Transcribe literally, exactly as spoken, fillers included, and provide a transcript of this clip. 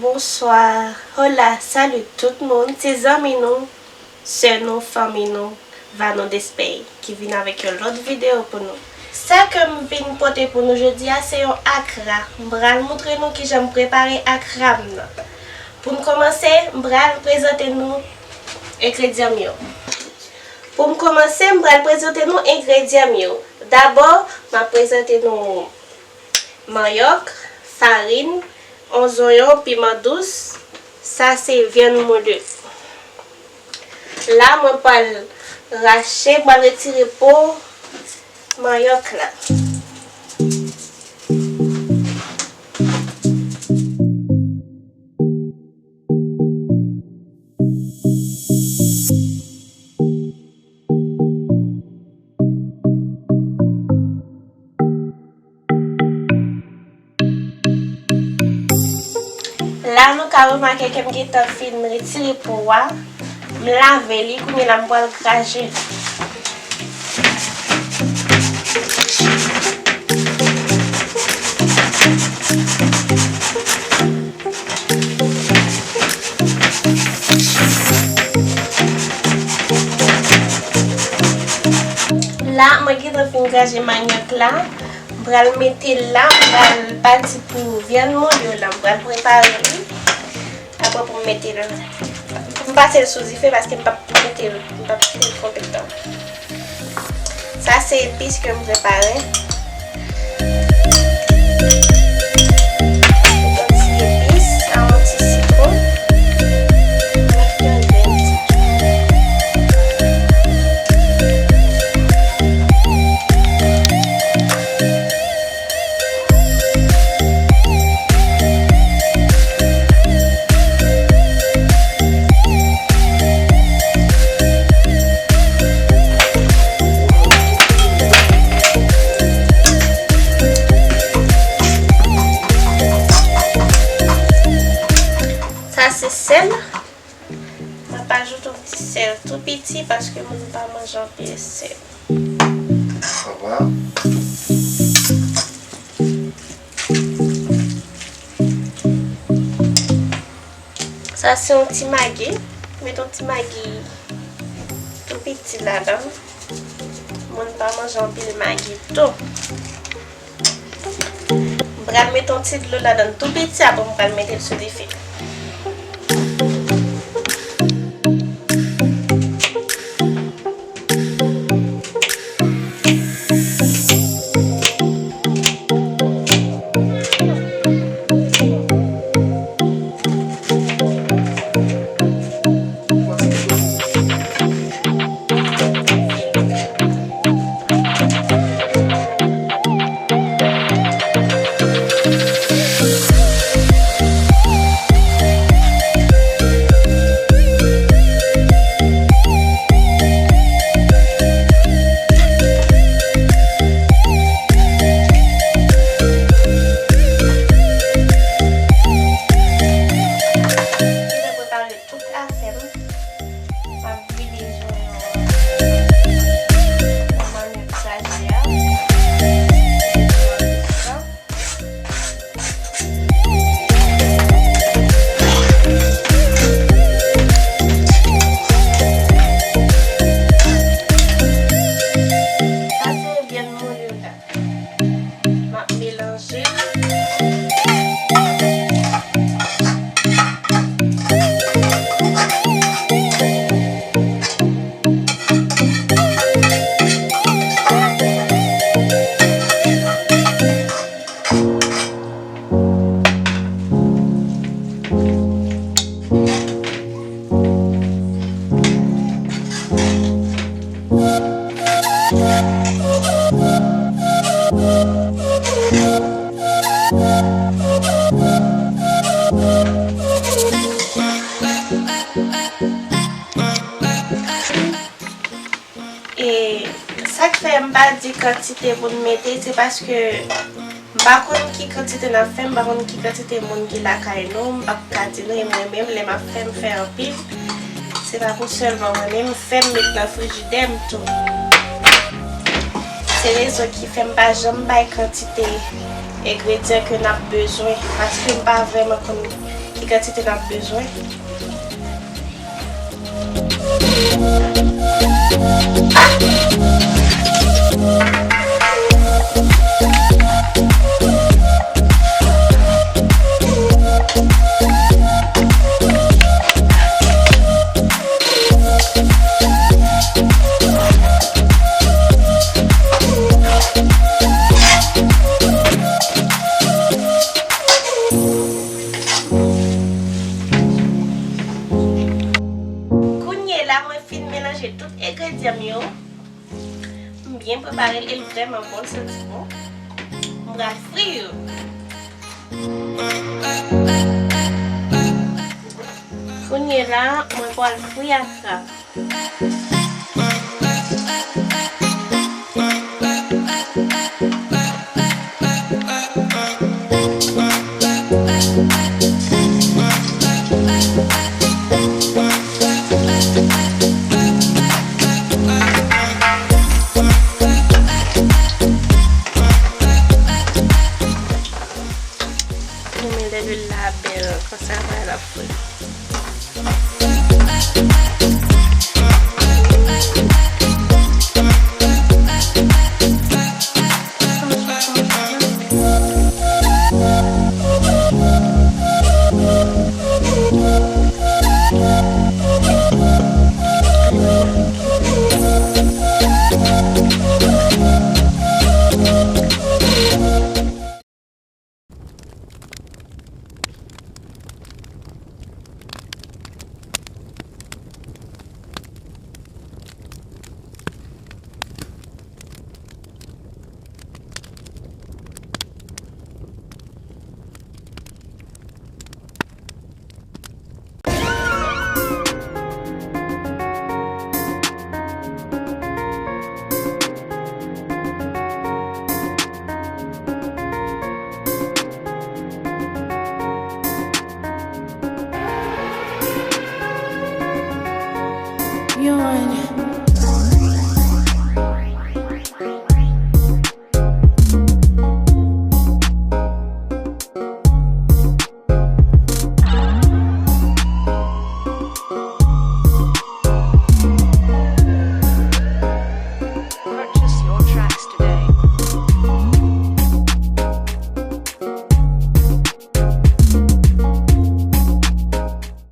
Bonswa, hola, salut tout moun, se zanmi nou, sè nou, fanmi nou, Vanou Despey, ki vin avèk yon lòt videyo pou nou. Sa ke m vin pote pou nou jodi a, se yon akra. M pral moutre nou kijan m prepare akra m nan. Pou n kòmanse, m pral prezante nou engredyan m yo. Pou m kòmanse, m pral prezante nou engredyan m yo. Dabò, m ap prezante nou manyòk, farin, on zonyon, piman dous. Sa se vyann moulu. La, mwen pral rache, mwen pral retire po manyòk la. La, nou ka remake ke m gentan fin retire po a. M lave li, kounye la m pral graje l. La, mwen gentan fin graje manyòk la. M pral mete l la, m pral pati pou vyann moulu la. M pral prepare li. Apre pou m mete l, pou m pase l sou dife paske m p ap mete l, m p ap kite l twò lontan. Sa se epis ke m prepare. Yon ti epis, yon ti sitwon, yon grenn ti. Sa se sèl. M ap ajoute yon ti sèl tou piti paske moun pa manje anpil sèl. Sa va? Sa se yon ti magi. Met yon ti magi tou piti ladan. Moun pa manje anpil magi tou. M pral mete yon ti dlo ladan tou piti, apre m pral mete l sou dife. Tout afè m. M ap vide zonyon an nan manyòk graje a. Sa se vyann moulu la. M ap melanje. E sa k fè m pa di kantite pou n mete, se paske m pa konn ki kantite n ap fè, m pa konn ki kantite moun ki lakay nou, m p ap ka di nou, e mwen menm, lè m ap fè, m fè anpil. Se pa pou sèlman mwen menm, m fè m met nan frijidè m tou. Se rezon ki fè m pa janm bay kantite engredyan ke n ap bezwen, paske m pa vrèman konn Ki kantite n ap bezwen? Kounye la, mwen fin melanje tout engredyan m yo. M byen prepare l e l vrèman bon, l santi bon. M pral fri yo. Kounye la, mwen pral fri akra. Renmen lè lwil la bèl konsa, apre l ap fri.